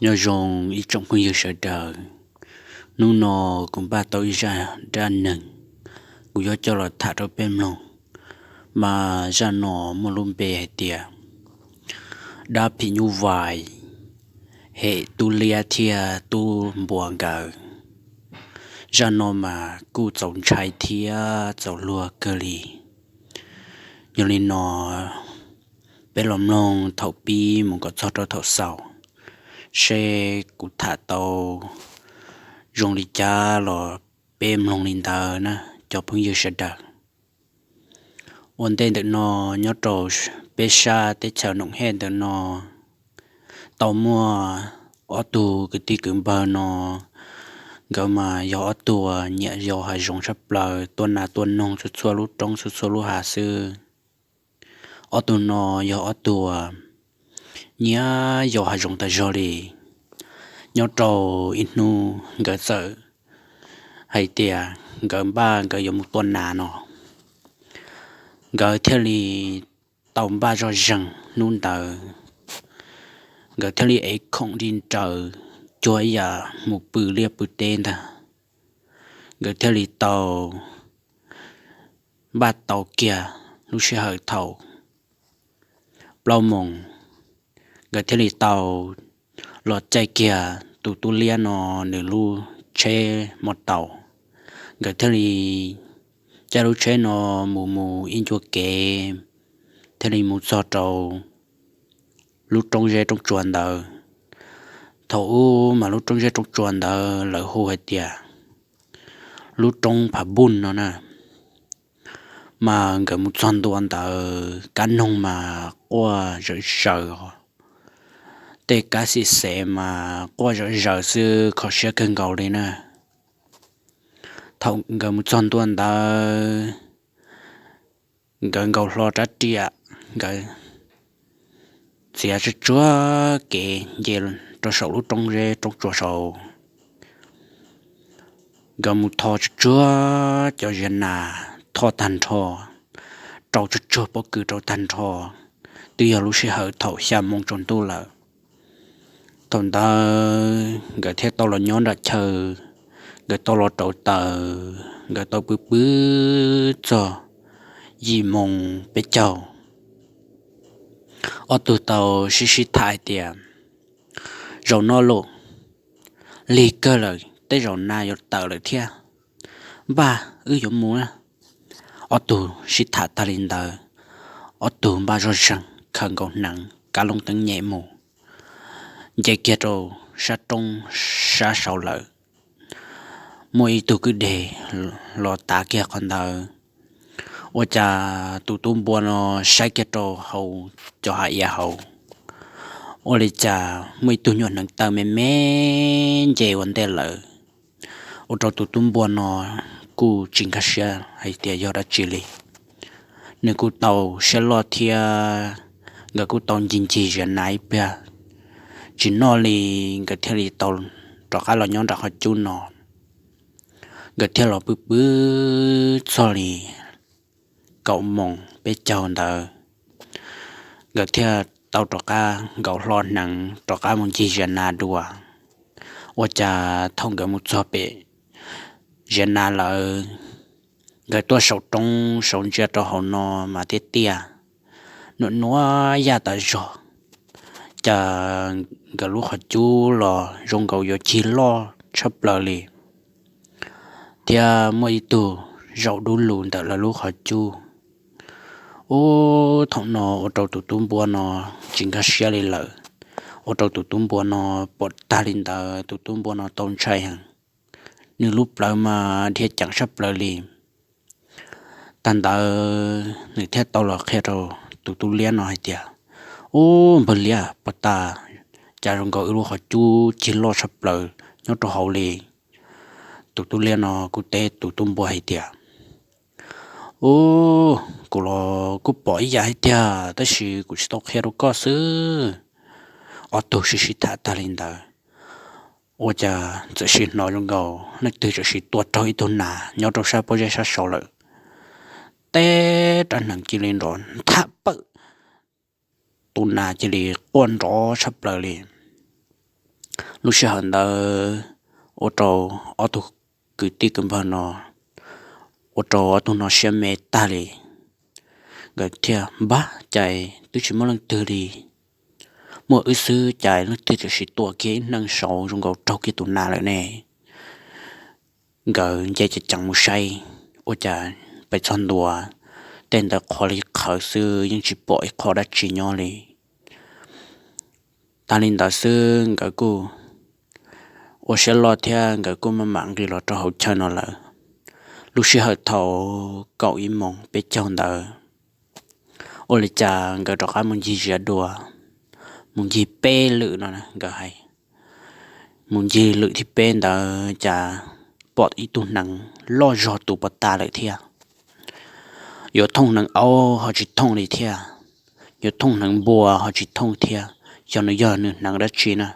Nyob zoo ib tsoom phooj ywg sawv daws, hnub no kuv npaj tau ib zaj dab neeg, kuv yuav coj los tham rau peb mloog. Mas zaj no muaj lub npe hais tias dab phim nyuj vais hem tub liab thiab tub npua nkawd. Zaj no mas kuj txaus ntshai thiab txaus luag kawg li. Yog li no, peb los mloog thaum pib mus kom txog rau thaum xaus, seb kuv tham tau zoo li cas los peb mloog li ntawd na cov phooj ywg sawv daws. Ua ntej ntawm no, nyob rau peb sab teb chaws Noom Hej ntawm no, tau muaj ob tug kwv tij kwv npawg no, nkawd mas yog ob tug nyiam yos hav zoov tshaj plaws, tua nas tua noog txhua txhua lub roob txhua txhua lub hav xwb. Ob tug no yog ob tug nyiam yos hav zoov tas zog li. Nyob rau ib hnub nkawd txawm hais tias nkawd npaj nkawd yuav mus tua nas no, nkawd thiaj li tau npaj zoj zeeg hnub ntawd. Nkawd thiaj li ev khoom li nraws cuag ib yam mus pw liaj pw teb ntag. Nkawd thiaj li tau npaj tau kiag lub sij hawm thaum plaub moos, nkawd thiaj li tau los caij kiag tus tub liab no nws lub tsheb mos taus. Nkawd thiaj li caij lub tsheb no mus mus ib ncua kev, thiaj li mus txog rau lub roob zeb roob tsua ntawd. Thaum ub mas lub roob zeb roob tsua ntawd lawv hu hais tias lub roob Phav Npuj no na. Mas nkawd mus txog ntua ntawd kab noog mas quaj zawm zaws os, tej kab xim xev mas quaj zawm zaws xwb, kho siab kawg nkaus li na. Thaum nkawd mus txog ntua ntawd, nkawd nkaus hlo rab riam, nkawd txiav tsuag tsuag kev nce rau saum lub roob zeb roob tsua saud. Nkawd mus tho tsuag tsuag cov ziab nas, tho tag nrho, rau tsuag tsuag pob kws rau tag nrho. Twb yog lub sij hawm thaum xya moo tsaus ntuj lawm. Thaum ntawd nkawd thiaj tau los nyob nram chaw, nkawd tau los rauv taws, nkawd tau pw pw txog yim moo peb caug. Ob tug tau sib sib tham hais tias, zaum no los lig kawg lawm, tej zaum nas yuav tawm lawm thiab, npaj wb yuav mus na. Ob tug sib tham tag li ntawd, ob tug npaj zoj zeeg khaws nkaus hneev kab looj teeb nyem mus, nce kiag rau sab roob sab saud lawm. Muaj ib tug kwj deg los tav kiag qhov ntawd. Ua cas tus tub npua no saib kiag rau hauv cov hav iav hauv, ua li cas muaj ib tug nyuam hneev taw me me nce ua ntej lawm. Ua rau tus tub npua no kuj tsis nkag siab hais tias yog dab tsi li. Nws kuj tau siab loj thiab, nkawd kuj tau ncig ncig ziab nas ib pliag, tsis noj li, nkawd thiaj li tau rov qab los nyob nram qhov cub no. Nkawd thiaj los pw pw txog li kaum moos peb caug ntawd, nkawd thiaj tau rov qab nkaus hlo hneev rov qab mus ncig ziab nas dua. Ua cas thaum nkawd mus txog pem ziab nas lawm, nkawd tuaj saum roob saud ntsia rau hauv no mas tiaj tiaj, nuam nuav yaj tas zog. Cas nkawd lub qhov cub los zoo nkaus yuav cig loj tshaj plaws li, thiab muaj ib tug zaum dub lug ntawm lawv lub qhov cub. Ub, thaum no ua rau tus tub npua no tsis nkag siab li lawm. Ua rau tus tub npua no pom tag li ntawd, tus tub npua no tau ntshai heev. Nws lub plawv mas dhia ceev tshaj plaws li. Tag ntawd nws thiaj tau los qhia rau tus tub liab no hais tias, ub, npawg liab, puag ta cas zoo nkaus wb lub qhov cub cig loj tshaj plaws nyob rau hauv li. Tus tub liab no kuj teb tus tub npua hais tias, ub, kuv los kuj pom ib yam hais tiag, tab sis kuv tsis tau qhia rau koj xwb. Ob tug sib sib tham tag li ntawd, ua cas txawm sim hnov zoo nkaus leej twg txawm sim tua raug ib tug nas nyob rau sab pob zeb sab saud lawm. Teb rab hneev cia li nrov nthab pawm, tus nas cia li quaj nrov tshaj plaws li. Lub sij hawm ntawd ua rau ob tug kwv tij kwv npawg no, ua rau ob tug no siab me tag li. Nkawd thiaj npab, cas twb tsis muaj leej twg li, muaj wb xwb cas leej twg tam sim tua kiag ib neeg saud zoo nkaus raug kiag tus nas lawm ne. Nkawd nce ceev ceev mus saib, ua cas pem txog ntua, tej ntawd qhuav li qhawv xwb, yeej tsis pom ib qho dab tsi nyob li. Tag li ntawd xwb nkawd kuj ua siab loj thiab nkawd kuj maj mam nqis los rau hauv chaw no lawm. Lub sij hawm thaum kaum ib moos peb caug ntawd, ua li cas nkawd rov qab mus ncig ziab dua, mus ncig peb lwm no nkawd hais, mus ncig lwm thib peb ntawd cas pom ib tug hneev loj zog tus pov tas lawm thiab. Yuav thooj hneev aub ho tsis thooj li thiab, yuav thooj hneev npua ho tsis thooj thiab, xyov nws yog nws hneev dab tsi na.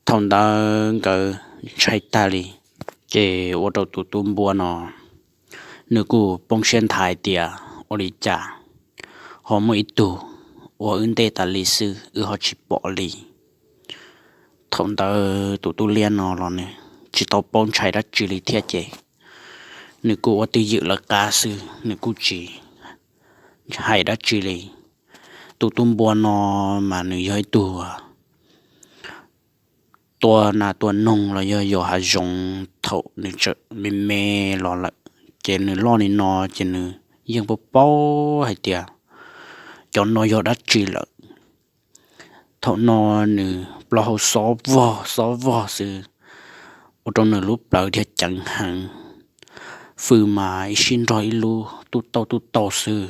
Thaum ntawd nkawd ntshai tag li, ces ua rau tus tub npua no nws kuj poob siab nthav hais tias ua li cas ho muaj ib tug ua wb ntej tas li xwb wb ho tsis pom li. Thaum ntawd tus tub liab no los nws tsis tau paub ntshai dab tsi li thiab ces nws kuj ua twj ywm lawv qab xwb, nws kuj tsis hais dab tsi li. Tus tub npua no mas nws yog ib tug tua nas tua noog los yog yos hav zoov thaum nws tseem me me los lawm, ces nws loj li no ces nws yeej paub paub hais tias cov no yog dab tsi lawm. Thaum no nws plaub hau xob vog xob vog xwb, ua rau nws lub plawv dhia ceev heev, fws mas ib sib nrog ib lub tub tauj tub tauj xwb.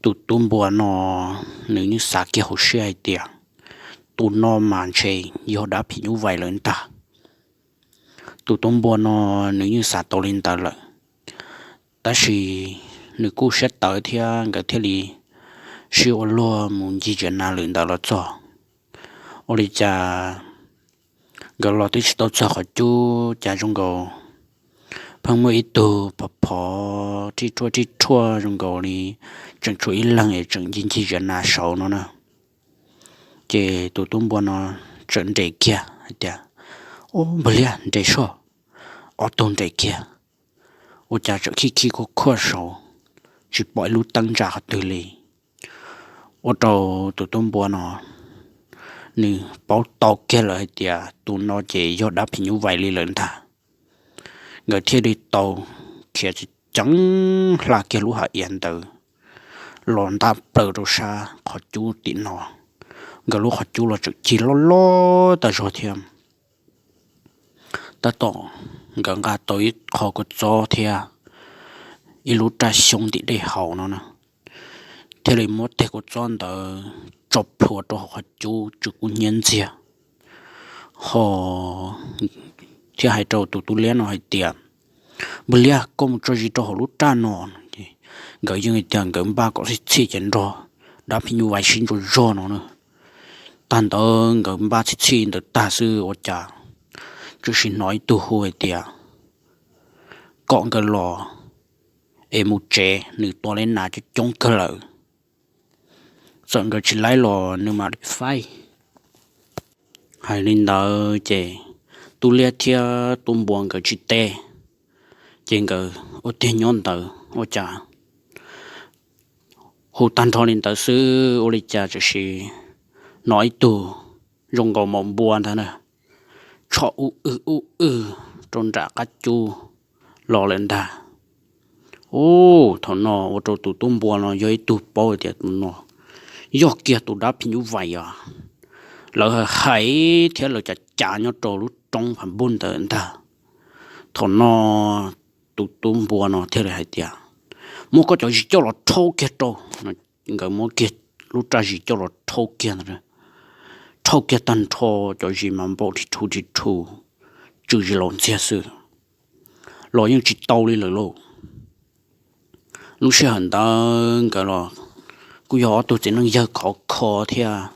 Tus tub npua no nws yeej xav kiag hauv siab hais tias tus no mas ntshe yog dab phim nyuj vais lawm ntag. Tus tub npua no nws yeej xav tau li ntawd lawm, tab sis nws kuj siab tawv thiab nkawd thiaj li sib ua luag mus ncig ziab nas lwm ntawd los txog. Ua li cas nkawd los twb tsis tau txog qhov cub cas zoo nkaus pheej muaj ib tug phov phov rij rhuaj rij rhuaj zoo nkaus li tseem tshuav ib leeg es tseem ncig ncig ziab nas saud no na. Ces tus tub npua no txawm nres kiag hais tias, Ub, npawg liab, nres soj. Ob tug nres kiag, ua cas txawm khij khij khuaj khuaj saud, tsis pom ib lub teeb ntsa qhov twg li. Ua rau tus tub npua no nws paub tau kiag lawm hais tias tus no ces yog dab phim nyuj vais li lawm ntag. Nkawd thiaj li tau khiav ceev ceev hla kiag lub hav iav ntawd los ntab plaws rau sab qhov cub tim no. Nkawd lub qhov cub los tseem cig loj loj tag zog thiab. Tab tom nkawd nqa tau ib qho kua txob thiab ib lub raj xyoob ntim dej haus no na, thiaj li muab tej kua txob ntawd tso plhuav rau hauv qhov cub tsw kub hnyiab ntxiag ho thiab hais rau tus tub liab no hais tias, Npawg liab, koj mus tso zis rau hauv lub raj no. Nkawd yeej tias nkawd npaj kom txhij txhij ces nrog dab phim nyuj vais sib ntsuas zog no na. Tag ntawd nkawd npaj txhij txhij ntawd tag xwb ua cas tsuas sim hnov ib tug hu hais tias kom nkawd los es mus tsev, nws tua li nas coob coob kawg lawm. Txawm nkawd tsis laib los nws mam li faib. Hais li ntawd ces tub liab thiab tub npua nkawd tsis teb, ces nkawd ua tiag nyob ntawd ua cas hu tag nrho li ntawd xwb ua li cas txawm sim hnov ib tug zoo nkaus maum npua ntag na, tshom ub wb ub wb rau nram qab cub los lawm ntag. Ub, thaum no ua rau tus tub npua no yog ib tug paub tias tus no yog kiag tus dab phim nyuj vais os. Lawv hais thiab lawv cav cav nyob rau lub roob phav npuj ntawd ntag. Thaum no tus tub npua no thiaj li hais tias, Muab koj cov zis coj los rhaub kiag rau. Nkawd muab kiag lub raj zis coj los rhaub kiag ntawd, rhaub kiag tag nrho cov zis mas npau rhij rhu rhij rhu, tsw zis laus ntxiag xwb, los yeej tsis tau li lawm lauj. Lub sij hawm ntawd nkawd los kuj yog ob tug txiv neej yawg khov kho thiab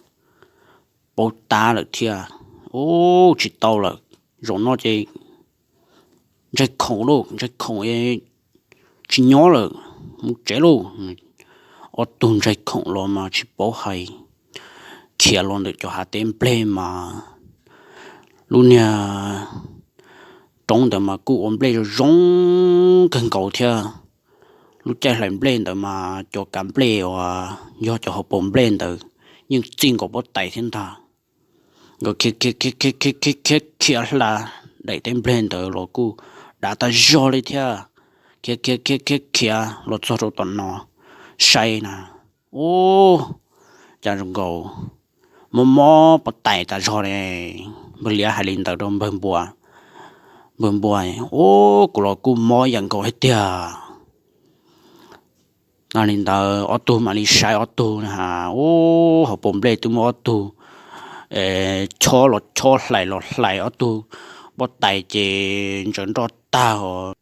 paub tab lawm thiab. Ub, tsis tau lawm, zaum no ces ntshai khoom lauj, ntshai khoom, tsis nyob lawm, mus tsev lauj. Ob tug ntshai khoom los mas tsis paub hais, khiav los ntawm cov hav teb nplej mas lub niag roob ntawd mas kuj ua nplej zoo zoo kawg nkaus thiab. Lub caij hlais nplej ntawd mas cov kav nplej uas yog cov hauv paus nplej ntawd yeej txij nkaus pob tais thiab ntag. Nkawd khiav khiav khiav khiav khiav khiav khiav khiav hla daim teb nplej ntawd los kuj dav tag zog li thiab. Khiav khiav khiav khiav khiav los txog rau tom no saib na, ub, cas zoo nkaus, mob mob pob tais tas zog li. Npawg Liab hais li ntawd rau npawg Npua. Npawg Npua, ub, kuv los kuj mob ib yam nkaus thiab tiag. Hais li ntawd ob tug mam li saib ob tug na, ub, hauv paus nplej twb muaj ob tug chob los chob hlais los hlais ob tug pob tais ces ntsaws nroj tag os,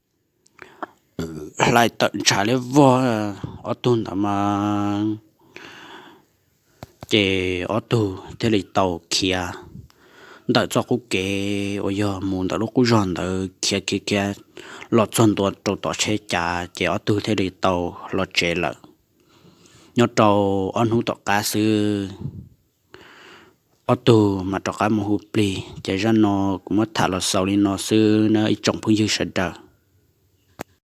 hlais tawm ntshav liab vog ob tug ntawd mas. Ces ob tug thiaj li tau khiav ntawm txoj qub kev uas yog mus ntawm lub qub zog ntawd khiav khiav khiav los txog ntua rau tom tsheb cav ces ob tug thiaj li tau los tsev lawm. Nyob rau ob hnub tom qab xwb, ob tug mam rov qab mus hu plig. Ces zaj no kuv muab tham los xaus li no xwb na ib tsoom phooj ywg sawv daws.